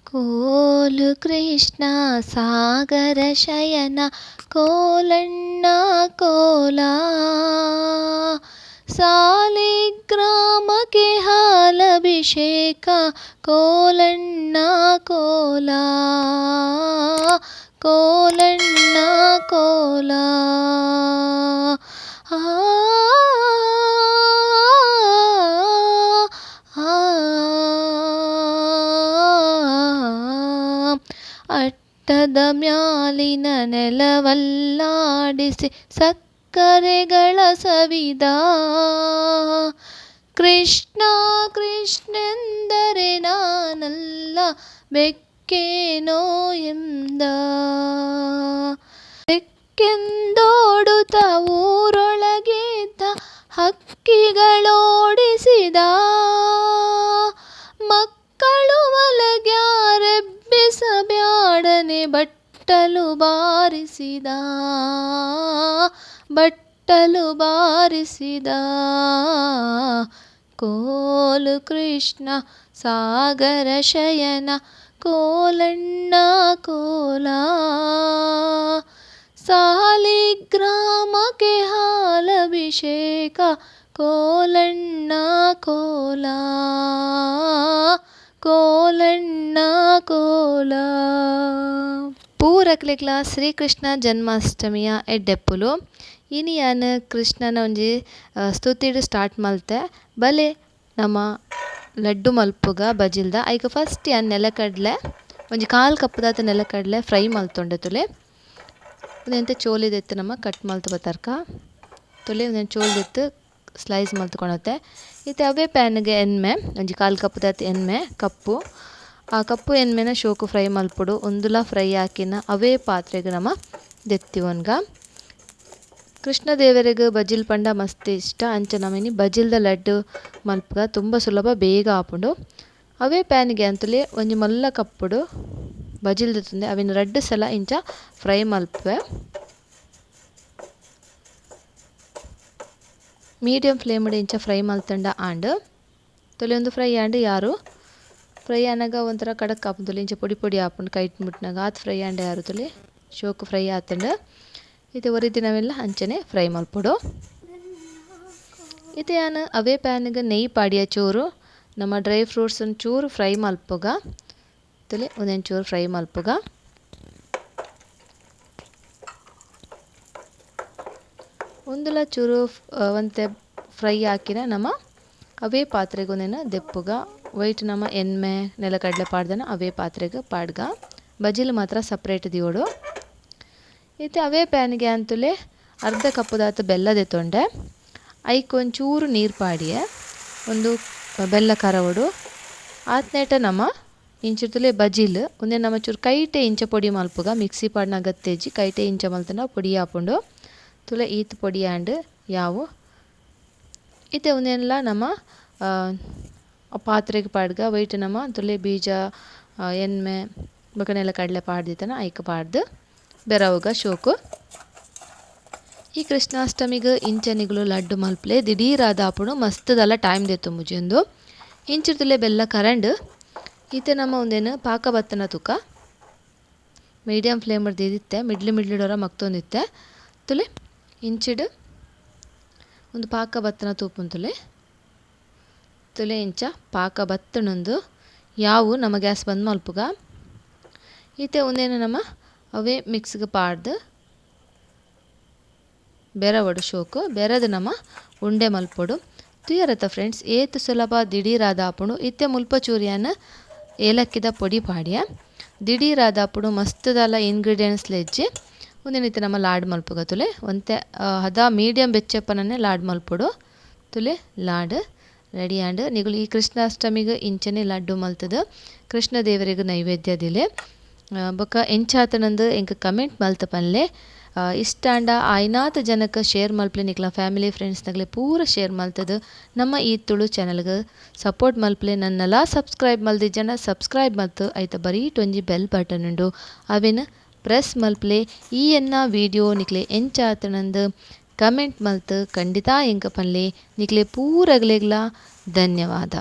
ಕೋಲು ಕೃಷ್ಣ ಸಾಗರ ಶಯನ ಕೋಲಣ್ಣ ಕೋಲ ಸಾಲಿಗ್ರಾಮಕ್ಕೆ ಹಾಲಭಿಷೇಕ ಕೋಲಣ್ಣ ಕೋಲ ಕೋಲಣ್ಣ ಕೋಲ ಆ ಅಟ್ಟದ ಮ್ಯಾಲಿನ ನೆಲವಲ್ಲಾಡಿಸಿ ಸಕ್ಕರೆಗಳ ಸವಿದ ಕೃಷ್ಣ ಕೃಷ್ಣೆಂದರೆ ನಾನಲ್ಲ ಬೆಕ್ಕೇನೋ ಎಂದ ಬೆಕ್ಕೆಂದೋಡುತ್ತ ಊರೊಳಗಿದ್ದ ಹಕ್ಕಿಗಳೋಡಿಸಿದ ಮಕ್ಕಳು ಮಲಗ್ಯಾರೆಬ್ಬಿಸಬ್ಯಾಡನೆ ಬಟ್ಟಲು ಬಾರಿಸಿದ ಬಟ್ಟಲು ಬಾರಿಸಿದ ಕೋಲು ಕೃಷ್ಣ ಸಾಗರ ಶಯನ ಕೋಲಣ್ಣ ಕೋಲ ಸಾಲಿಗ್ರಾಮಕ್ಕೆ ಹಾಲಭಿಷೇಕ ಕೋಲಣ್ಣ ಕೋಲ ಕೋಲಣ್ಣ ಕೋಲ. ಪೂರಕ್ಲೆಗ್ಲ ಶ್ರೀಕೃಷ್ಣ ಜನ್ಮಾಷ್ಟಮಿಯ ಎಡ್ಡೆಪ್ಪುಲು. ಇನಿ ಯಾನ್ ಕೃಷ್ಣನ ಒಂಜಿ ಸ್ತುತಿಡ್ ಸ್ಟಾರ್ಟ್ ಮಲ್ತೆ. ಬಲೆ ನಮ ಲಡ್ಡು ಮಲ್ಪುಗ ಬಜಿಲ್ದ. ಐಕ್ ಫಸ್ಟ್ ಯಾನ್ ನೆಲಕಡಲೆ ಒಂಜಿ ಕಾಲ್ ಕಪ್ಪುದಾತ ನೆಲಕಡಲೆ ಫ್ರೈ ಮಲ್ತೊಂಡೆ ತುಲೆ. ಉಂದೆಂತೆ ಚೋಲಿದೆತ್ತು ನಮ್ಮ ಕಟ್ ಮಲ್ತು ಬತ್ತರ್ಕ ತುಲೆ ಉಂದೆನ್ ಚೋಲಿದೆತ್ತು ಸ್ಲೈಸ್ ಮಲ್ತ್ಕೊಳತ್ತೆ. ಇತ್ತೆ ಅವೇ ಪ್ಯಾನ್ಗೆ ಎಣ್ಮೆ ಒಂಜಿ ಕಾಲ್ ಕಪ್ಪುದಾತ ಎಣ್ಮೆ ಕಪ್ಪು ಆ ಕಪ್ಪು ಎಣ್ಮೆನ ಶೋಕು ಫ್ರೈ ಮಲ್ಪೊಡು. ಉಂದುಲ ಫ್ರೈ ಹಾಕಿನ ಅವೇ ಪಾತ್ರೆಗೆ ನಮ ದೆತ್ತಿವೊನ್ಗ. ಕೃಷ್ಣ ದೇವರಿಗೆ ಬಜಿಲ್ ಪಂಡ ಮಸ್ತ್ ಇಷ್ಟ. ಅಂಚ ನಮಿನಿ ಬಜಿಲ್ದ ಲಡ್ಡು ಮಲ್ಪುಗ ತುಂಬ ಸುಲಭ ಬೇಗ ಆಪುಂಡು. ಅವೇ ಪ್ಯಾನ್ಗೆ ಅಂತಲೇ ಒಂಜಿ ಮಲ್ಲ ಕಪ್ಪುಡು ಬಜಿಲ್ ದೆತ್ತೊಂದೆ ಅವಿನ ರಡ್ಡ್ ಸಲ ಇಂಚ ಫ್ರೈ ಮಲ್ಪುವೆ. ಮೀಡಿಯಂ ಫ್ಲೇಮ್ ಇಂಚ ಫ್ರೈ ಮಲ್ತಂಡ ಆಂಡ್ ತೊಲೆ ಒಂದು ಫ್ರೈ ಆಂಡ್ ಯಾರು ಫ್ರೈ ಆನಾಗ ಒಂಥರ ಕಡಕ್ ಆಪುಂಡು ತೊಲೆ ಇಂಚ ಪೊಡಿ ಪೊಡಿ ಆಪುಂಡು ಕೈಟ್ ಮುಟ್ನಾಗ ಆತ್ ಫ್ರೈ ಆಂಡ್ ಯಾರು ತೊಲೆ ಶೋಕು ಫ್ರೈ ಆತಂಡ್. ಇತ್ತೆ ಒರಿ ದಿನವೆಲ್ಲ ಅಂಚನೆ ಫ್ರೈ ಮಲ್ಪೊಡು. ಇತ್ತೆ ಯಾನ್ ಅವೇ ಪ್ಯಾನ್ಗೆ ನೆಯ್ಯಿ ಪಾಡಿಯ ಚೂರು ನಮ್ಮ ಡ್ರೈ ಫ್ರೂಟ್ಸ್ ಚೂರು ಫ್ರೈ ಮಲ್ಪುಗ ತೊಲೆ ಒಂದೊಂದು ಚೂರು ಫ್ರೈ ಮಲ್ಪುಗ. ಒಂದುಲ ಚೂರು ಒಂತೆ ಫ್ರೈ ಹಾಕಿನ ನಮ್ಮ ಅವೇ ಪಾತ್ರೆಗೆ ಒಂದೇನು ದೆಪ್ಪುಗ. ವೈಟ್ ನಮ್ಮ ಎಣ್ಮೆ ನೆಲಕಡಲೆ ಪಾಡ್ದನ ಅವೇ ಪಾತ್ರೆಗೆ ಪಾಡ್ಗ. ಬಜಿಲ್ ಮಾತ್ರ ಸಪ್ರೇಟ್ ದಿಯೋಡು. ಇತ್ತೆ ಅವೇ ಪ್ಯಾನ್ಗೆ ಅಂತಲೇ ಅರ್ಧ ಕಪ್ಪುದಾತ ಬೆಲ್ಲ ದೆತ್ತೊಂಡೆ. ಐಕ್ ಒಂಚೂರು ನೀರು ಪಾಡಿಯೆ ಒಂದು ಬೆಲ್ಲ ಕರವಡು. ಆತ್ನೇಟ ನಮ್ಮ ಇಂಚಿರ್ತಲೆ ಬಜಿಲ್ ಒಂದೇ ನಮ್ಮ ಚೂರು ಕೈಟೆ ಇಂಚ ಪೊಡಿ ಮಲ್ಪುಗ. ಮಿಕ್ಸಿ ಪಾಡ್ನ ಅಗತ್ಯಜ್ಜಿ ಕೈಟೆ ಇಂಚ ಮಲ್ತನ ಪೊಡಿ ಆಪುಂಡು. ತುಲೆ ಈತ್ ಪೊಡಿ ಆಂಡ್ ಯಾವು ಇತ್ತೆ ಒಂದೆಲ್ಲ ನಮ್ಮ ಪಾತ್ರೆಗೆ ಪಾಡ್ಗ. ವೈಟ್ ನಮ್ಮ ತುಲೆ ಬೀಜ ಎಣ್ಮೆ ಬೊಕ ಕಡಲೆ ಪಾಡ್ದಿತ್ತನ ಐಕ್ ಪಾಡ್ದು ಬೆರವುಗ ಶೋಕು. ಈ ಕೃಷ್ಣಾಷ್ಟಮಿಗೆ ಇಂಚನಿಗಳು ಲಡ್ಡು ಮಲ್ಪಲೆ ದಿಢೀರಾದ ಆಪುಂಡು ಮಸ್ತದಲ್ಲ ಟೈಮ್ ದೆತ್ತು ಮುಜಿಯೊಂದು. ಇಂಚಿರ್ತಲೆ ಬೆಲ್ಲ ಕರಂಡ್. ಇತ್ತೆ ನಮ್ಮ ಒಂದೇನು ಪಾಕ ಬತ್ತನ ತುಕ ಮೀಡಿಯಂ ಫ್ಲೇಮ್ ದೀದಿತ್ತೆ ಮಿಡ್ಲಿ ಮಿಡ್ಲಿಡೋರ ಮಕ್ತೊಂದಿತ್ತೆ ತುಲೆ ಇಂಚಿಡು ಒಂದು ಪಾಕ ಬತ್ತನ ತೂಪುಂತುಲೆ ತುಲೆ ಇಂಚ ಪಾಕ ಬತ್ತಣೊಂದು ಯಾವು ನಮ್ಮ ಗ್ಯಾಸ್ ಬಂದ್ ಮಲ್ಪುಗ. ಇತ್ತೆ ಒಂದೇನು ನಮ್ಮ ಅವೇ ಮಿಕ್ಸ್ಗೆ ಪಾಡ್ದು ಬೆರವಡು ಶೋಕು ಬೆರದು ನಮ್ಮ ಉಂಡೆ ಮಲ್ಪೊಡು. ತುಯರತ್ತ ಫ್ರೆಂಡ್ಸ್ ಏತು ಸುಲಭ ದಿಢೀರಾದ ಆಪುಂಡು. ಇತ್ತೆ ಮುಲ್ಪ ಚೂರಿಯಾನ ಏಲಕ್ಕಿದ ಪೊಡಿ ಪಾಡ್ಯ ದಿಢೀರಾದ ಆಪುಂಡು ಮಸ್ತದಲ್ಲ ಇಂಗ್ರೀಡಿಯೆಂಟ್ಸ್ ಲೆಜ್ಜಿ. ಒಂದೇನಿತ್ತೆ ನಮ್ಮ ಲಾಡ್ ಮಲ್ಪುಗ ತುಲೆ ಒಂತೆ ಹದ ಮೀಡಿಯಂ ಬೆಚ್ಚಪ್ಪನನ್ನೇ ಲಾಡ್ ಮಲ್ಪೊಡು. ತುಲೆ ಲಾಡ್ ರೆಡಿ ಆಂಡ್. ನಿಗುಲು ಈ ಕೃಷ್ಣಾಷ್ಟಮಿಗೆ ಇಂಚನೆ ಲಡ್ಡು ಮಲ್ತದು ಕೃಷ್ಣ ದೇವರಿಗೆ ನೈವೇದ್ಯ ದಿಲೆ. ಬೊಕ ಎಂಚಾತನಂದು ಎಂಕ್ ಕಮೆಂಟ್ ಮಲ್ತ ಪನ್ಲೆ. ಇಷ್ಟಾಂಡ ಆಯ್ನಾತ ಜನಕ ಶೇರ್ ಮಲ್ಪಲೆ ನಿಕ್ಲ ಫ್ಯಾಮಿಲಿ ಫ್ರೆಂಡ್ಸ್ ನಗಲೆ ಪೂರ ಶೇರ್ ಮಲ್ತದು. ನಮ್ಮ ಈ ತುಳು ಚಾನಲ್ಗೆ ಸಪೋರ್ಟ್ ಮಲ್ಪಲೆ. ನನ್ನಲ ಸಬ್ಸ್ಕ್ರೈಬ್ ಮಲ್ದಿ ಜನ ಸಬ್ಸ್ಕ್ರೈಬ್ ಮಲ್ತು ಐತ ಬರೀಟ್ ಒಂಜಿ ಬೆಲ್ ಬಟನ್ ಉಂಡು ಅವೆನ್ ಪ್ರೆಸ್ ಮಲ್ಪಲೆ. ಈ ಎನ್ನ ವಿಡಿಯೋ ನಿಕ್ಲೆ ಎಂಚಾತನಂದು ಕಮೆಂಟ್ ಮಲ್ತು ಖಂಡಿತ ಎಂಕ ಪನ್ಲೆ. ನಿಕ್ಲೆ ಪೂರಗ್ಲೆಗ್ಲ ಧನ್ಯವಾದ.